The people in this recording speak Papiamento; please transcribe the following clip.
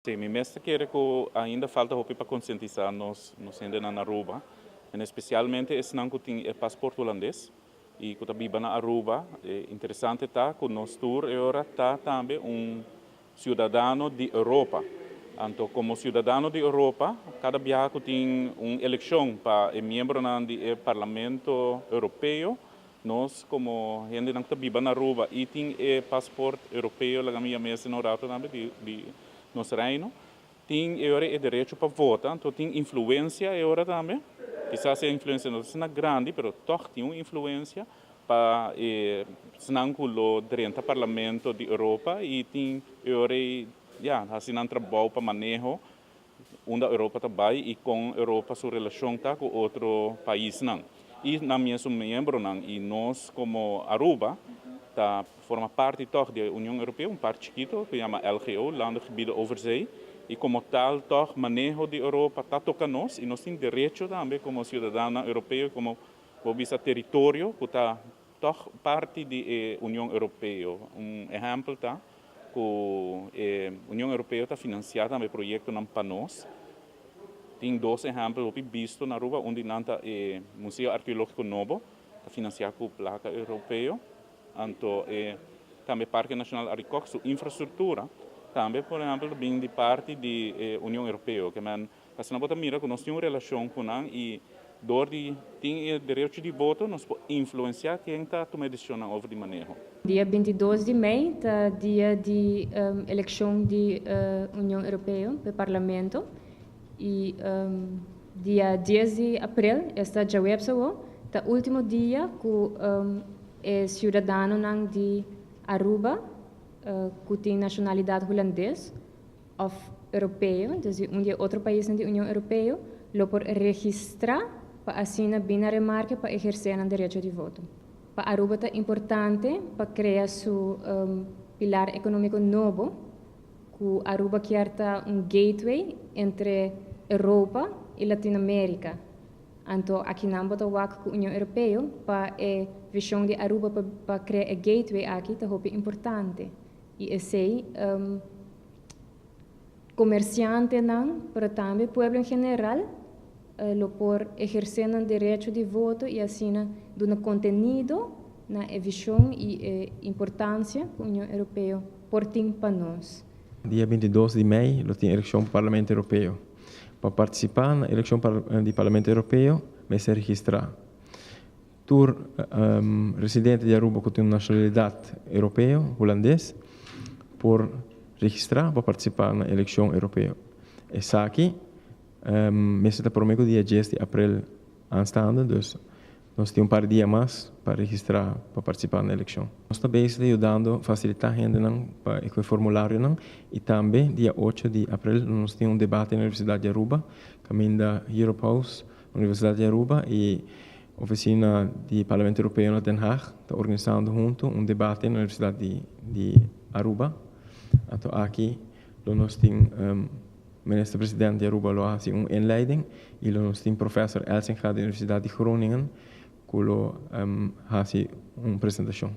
Si, mi mes ta kere cu ainda falta hopi pa concientisa nos hendenan na Aruba, en especialmente esnan cu tin e paspoort Hulandes y cu ta biba na Aruba. E interesante ta cu nos tur e ora ta tambe un ciudadano di Europa. Anto, como ciudadano di Europa, cada biaha cu tin un eleccion pa e miembronan di e Parlamento Europeo, nos como hendenan cu ta biba na Aruba y tin e paspoort Europeo, laga mi yama asina un rato tambe, di nos reino, tin e ora e derecho pa vota, anto tin influencia e ora tambe. Kisas e influencia no ta grandi, pero toch tin un influencia pa esnan cu lo drenta Parlamento di Europa y tin e ora, ja, asina trabou pa maneho unda Europa ta bay y con Europa su relacion ta cu otro paisnan. Y nan mes miembronan y nos como Aruba ta forma parti toch di Union Europeo, un parti chikito cu yama LGO, Landengebieden Overzee, y como tal toch maneho di Europa ta toca nos y nos tin derecho tambe como ciudadano europeo, como bisa teritorio cu ta toch parti di Union Europeo. Un ehempel ta cu Union Europeo ta financia tambe proyectonan pa nos. Tin dos ehempel hopi bisto na Aruba, unda nan ta e Museo Arkeologico Nobo, ta financia cu placa europeo. Anto, tambe Parke Nacional Arikok, su infrastructura, tambe, por ehempel, bin di parti di Union Europeo, kiermen, asina bo ta mira cu nos tin un relacion cu nan y door di tin e derecho di voto, nos por influencia ken ta tuma decision over di maneho. Dia 22 di mei ta dia di eleccion di Union Europeo pa Parlamento y dia 10 di april, esta diahuebs, ta ultimo dia cu e ciudadanonan di Aruba cu tin nacionalidad Hulandes of europeo, dus un di otro pais di Union Europeo, lo por registra pa asina bin na remarke pa eherce nan derecho di voto. Pa Aruba ta importante pa crea su pilar economico nobo, cu Aruba kier ta un gateway entre Europa y Latinoamerica. Anto, aki nan bo ta wak cu Union Europeo pa e vision di Aruba pa crea e gateway aki ta hopi importante. Y esey comerciantenan, pero tambe pueblo en general, lo por eherce nan derecho di voto y asina duna contenido na e vision y e importancia cu Union Europeo por tin pa nos. Dia 22 di mei, tin eleccion pa Parlamento Europeo. Pa participa na eleccion di Parlamento Europeo, mester registra. Tur residente di Aruba cu tin nacionalidad europeo, Hulandes, por registra pa participa na eleccion europeo. Esaki mester ta prome dia 10 di april aanstaande, dus nos tin un par di dia mas pa registra pa participa na eleccion. Nos ta bezig yudando facilita hende pa e formularionan y tambe dia 8 di april nos tin un debate na Universidad di Aruba, caminda Europe House, Universidad di Aruba y Oficina di Parlamento Europeo na Den Haag ta organisando hunto un debate na Universidad di Aruba. Anto aki nos tin minister presidente di Aruba lo haci un inleiding y nos tin professor Elsinga di Universidad di Groningen cu lo haci un presentacion.